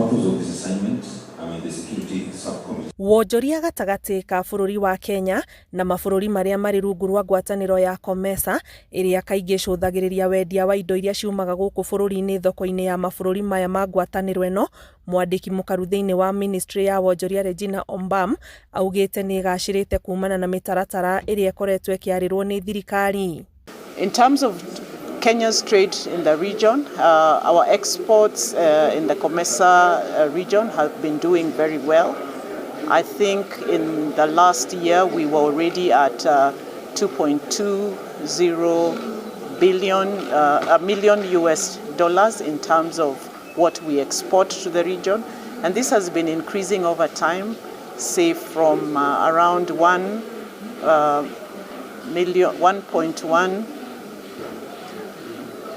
purpose of this assignment, I'm in the Security Subcommittee. Wonjoria gatagatĩ ka bũrũri wa Kenya na mabũrũri marĩa marĩ rungu rwa ngwatanĩro ya COMESA ĩrĩa kaingĩ ĩcũthagĩrĩria wendia wa indo iria ciumaga gũkũ bũrũri-inĩ thoko-inĩ ya mabũrũri maya ma ngwatanĩro ĩno. Mwandĩki mũkaru thĩinĩ wa ministry ya wonjoria Regina Ombam augĩte nĩ ĩgacĩrĩte kumana na mĩtaratara ĩrĩa ĩkoretwo ĩkĩarĩrwo nĩ thirikari. In terms of Kenya's trade in the region, our exports in the COMESA region have been doing very well. I think in the last year we were already at 2.20 billion, a million US dollars in terms of what we export to the region. And this has been increasing over time, say from around 1 million, 1.1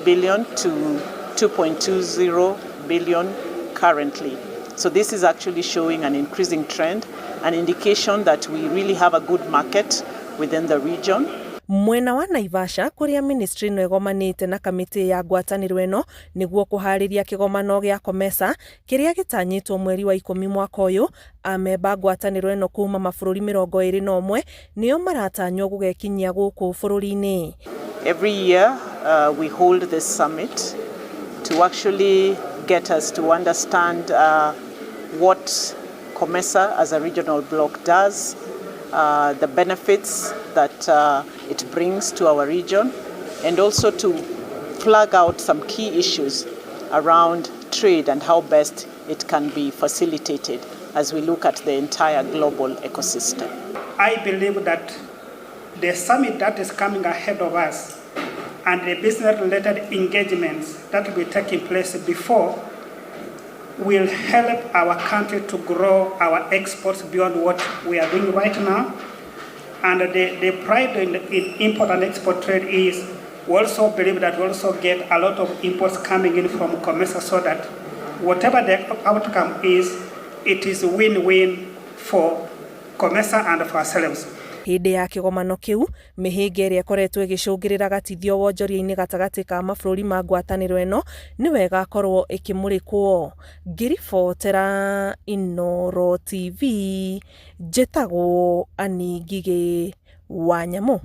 billion to 2.20 billion currently. So this is actually showing an increasing trend, an indication that we really have a good market within the region. Mwena wa Naivasha kũrĩa ministry ĩno ĩgomanĩte na kamĩtĩ ya ngwatanĩro ĩno nĩguo kũharĩria kĩgomano gĩa COMESA kĩrĩa gĩtanyĩtwo mweri wa 10 mwaka ũyũ. Amemba ngwatanĩro ĩno kuma mabũrũri 21 nĩo maratanywo gũgekinyia gũkũ bũrũri-inĩ. Every year we hold this summit to actually get us to understand what COMESA as a regional bloc does, the benefits that it brings to our region, and also to flag out some key issues around trade and how best it can be facilitated as we look at the entire global ecosystem. I believe that the summit that is coming ahead of us and the business-related engagements that will be taking place before will help our country to grow our exports beyond what we are doing right now. And the pride in import and export trade is we also believe that we also get a lot of imports coming in from COMESA, so that whatever the outcome is, it is win-win for COMESA and for ourselves. Hĩndĩ ya kĩgomano kĩu, mĩhĩnga ĩrĩa ĩkoretwo ĩgĩcũngĩrĩra gatithio wonjoria-inĩ gatagatĩ ka mabũrũri ma ngwatanĩro ĩno nĩ wega korwo ĩkĩmũrĩkwo. Ngĩribotera Inooro TV, njĩtagwo Annie Ngigĩ wa Nyamũ.